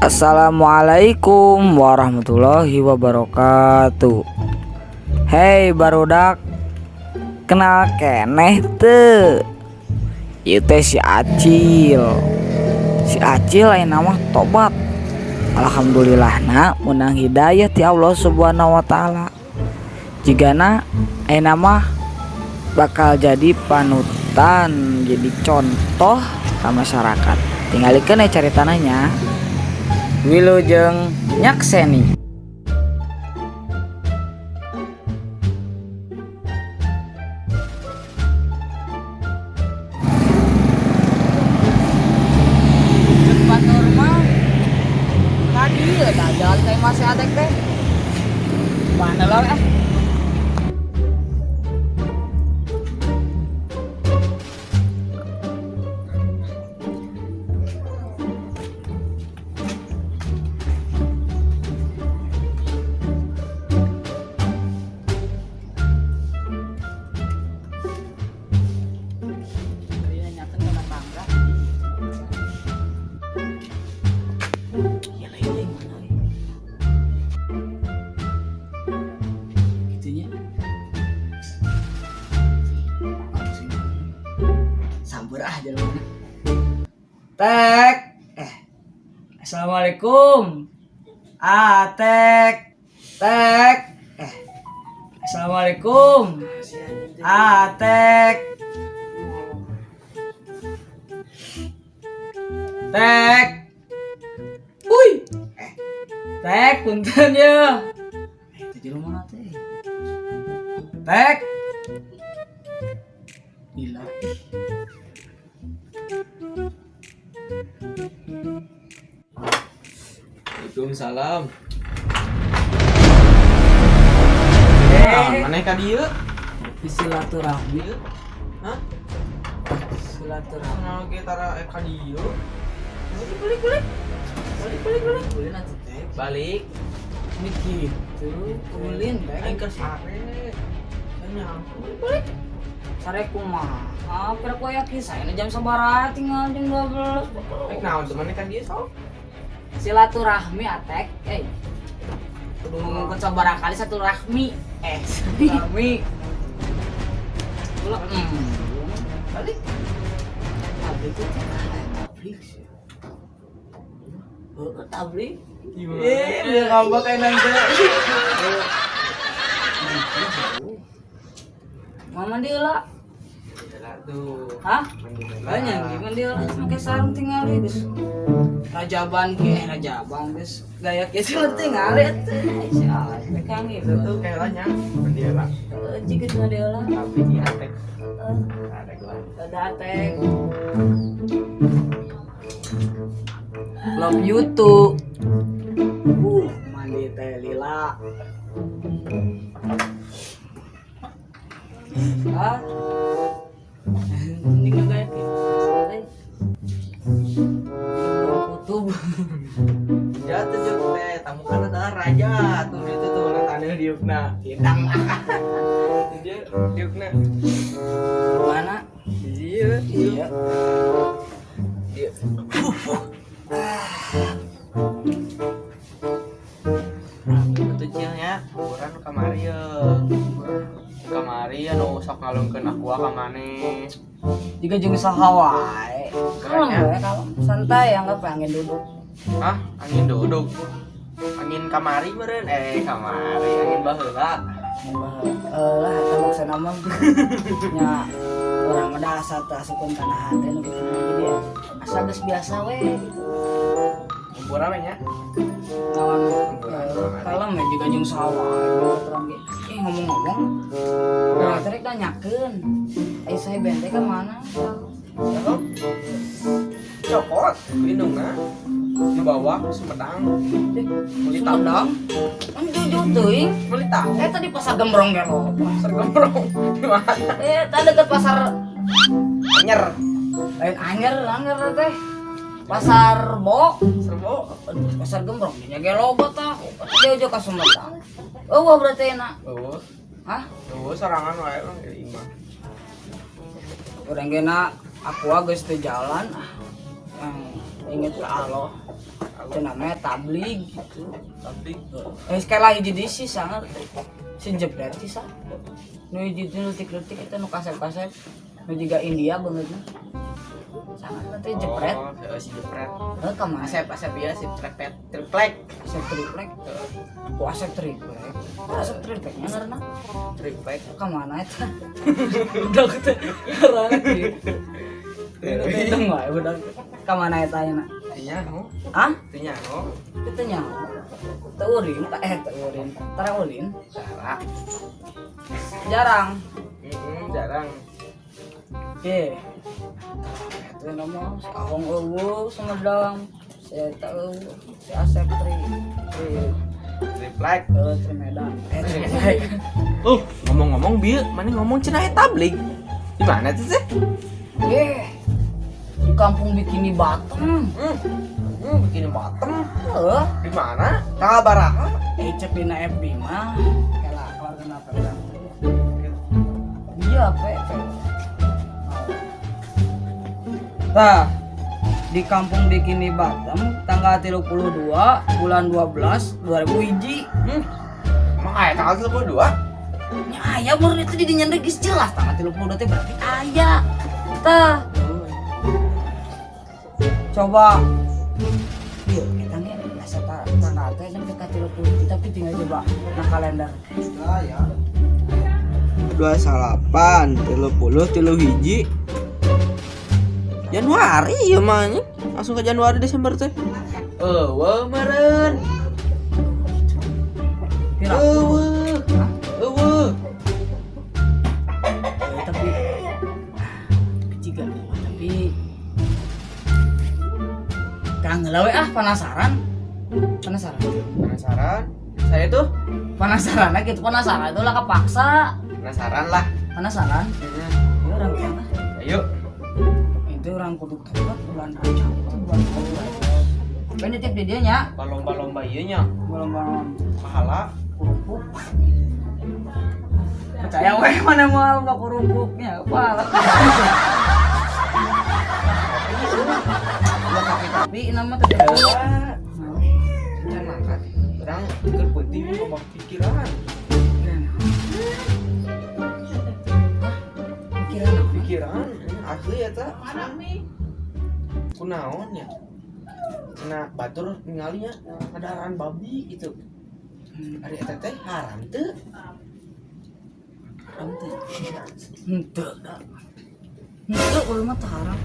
Assalamualaikum warahmatullahi wabarakatuh. Hey barudak, kenal keneh teu? Ieu teh si Acil. Si Acil ayeuna mah tobat. Alhamdulillahna menang hidayah ti Allah Subhanahu wa taala. Jigana ayeuna mah bakal jadi panutan, jadi contoh ka masyarakat. Tinggalikeun we caritana nya. Wilujeng nyakseni. Ceuk batur mah tadi udah jalan kayak masih atek teh. Mana lah eh? Ya lain lain mana we? Gitu nya. Samper ah jalan. Tek. Eh. Assalamualaikum. Ah, tek. Tek. Eh. Assalamualaikum. Ah, tek. Tek. Uy. Eh. Tek, punten ya. Eh, itu jelema mana teh? Tek. Gila. Waalaikumsalam. Eh, Ah, maneh ka dieu? Silaturahmi. Hah? Silaturahmi. Kenal ge tara ka dieu. Balik, balik, balik. Balik, balik, balik. Ulin atuh teh. Balik. Ini gitu. Ulin teh. Aing keur sare. Nya. Balik, balik. Sare kumaha? Kira ku aya kisah ini jam sabaraha tinggal jam 12. Rek naon teh maneh ka dieu sok? Silaturahmi atek. Eh. Kudu ngomongkeun sabaraha kali satu rahmi. Eh, silaturahmi. Ulah Balik. Tablik itu tablik sih. Oh, tablik. Eh, dia ngambek kayak nanti. Mau mandi lah. Tuh. Hah? Mandi heula. Banyak gimana dia lah pakai sarung tinggal geus. Rajaban ge eh rajaban geus. Gaya kieu tinggal teh. Si Atek kang Itu gitu. tuh kayaknya mandi heula. Jika cuma dia lah. Tapi di atek. Ada gua. Ada Atek. Love you too. Mandi teh lila. Ah. Ini nggak kayak gitu. Kutub. Ya tuh jeung teh tamu kan adalah raja tuh itu tuh na taneuh diukna. Hidang. Dia diukna. Mana? Iya, Iya. Dia. Itu cilnya, urang nu kamari ye. Kamari anu sok ngalungkeun aqua ka maneh. Jika jeung saha wae. Kalem Keren, ya? we, kalem. Santai anggap we angin duduk. Hah? Angin duduk. Angin kamari meureun. Eh, kamari angin baheula. Eh lah eta maksudna mah nya urang mah da asa teu asupkeun kana hate nu kitu mah jadi ya asa geus biasa we gitu. Hiburan we nya. Naon kalem we juga jeung saha wae terang ge. Eh ngomong-ngomong, urang teh rek nanyakeun. Ai saya bente ka mana? Halo. Cokot, indungna. Di bawah Sumedang. Meuli tahu. Sumedang? Kan jauh teuing. Meuli tahu. Eh tadi pasar Gembrong ge loba. Pasar Gembrong. Di mana? Eh tadi deket pasar Anyer. lain anyer anyer teh. Pasar Bo, Serbo. pasar Gembrong nya ge loba tah. Jauh-jauh ka Sumedang. Eueuh berarti enak. Oh, Hah? oh sorangan wae mah di imah. Urang ge na aku geus teu jalan ah. Yang inget ke Allah. Allah. Itu namanya tablig gitu. Tapi Eh, sekali lagi jadi sih sangat si jebret sih sah. Nu hiji teh leutik-leutik itu nu kasep-kasep. Nu juga India banget mah. Sangat nanti jepret. Oh, heeh, si jepret. Heuh, ka mana? Asep, asep ya, si trepet, triplek. Asep triplek. Oh, asep triplek. Asep tripleknya ngaranna. Triplek. Ka mana eta? Budak teh ngaranna gitu. Itu wae budak. Ka mana eta ayeuna? Teu nyaho. Hah? Teu nyaho. Itu nyaho. Teu urin, teu urin. Tara ulin. Jarang. Jarang. Heeh, jarang. Oke. Itu nama si Ahong euweuh Sumedang. Si eta euweuh, si Asep Tri Tri Triplek. Tri Medan. Eh, Triplek. Ngomong-ngomong bieu, mana ngomong cenah aya tablig. Di mana tuh sih? Eh. Di kampung Bikini Bottom. Bikini Bottom. Heeh. Di mana? Tanggal baraha? Eh, cek dina FB mah. Kela keluarga apa urang. Iya, pe. Pe. Tah, di kampung Bikini Bottom tanggal 32 bulan 12 2000 hiji. Emang aya tanggal 32? Nya aya meureun itu di dinya geus jelas tanggal 32 teh berarti aya. Tah. Coba. Iya, eta ge asa tanggal teh nepi ka 30, tapi tinggal coba na kalender. Ya. 29, 30, 31 Januari ya mah anjing. Langsung ke Januari, Desember teh. Euweuh meureun. Pira? Euweuh. Hah? Euweuh. Eh, tapi ketiga tapi Kang heula we ah, penasaran. Penasaran. Penasaran? Saya tuh Penasaran gitu, penasaran itu lah kepaksa. Penasaran lah. Penasaran. Ya orang mana? Ayo. Itu orang kudu tobat bulan Rajab itu bulan tobat. Kan nitip di dia nya. Lomba-lomba ieu nya. Lomba Pahala. Kerupuk. Percaya weh mana mau lomba kerupuknya apa? Ya, tapi nama teh. Jangan mangkat. Urang keur penting loba pikiran. Pikiran apa? Pikiran asli eta. Kunaon ya? Cenah batur ningalinya ngadaharan babi gitu. Ari eta teh haram teu? Haram teh. Henteu da. Henteu, urang mah teu haram.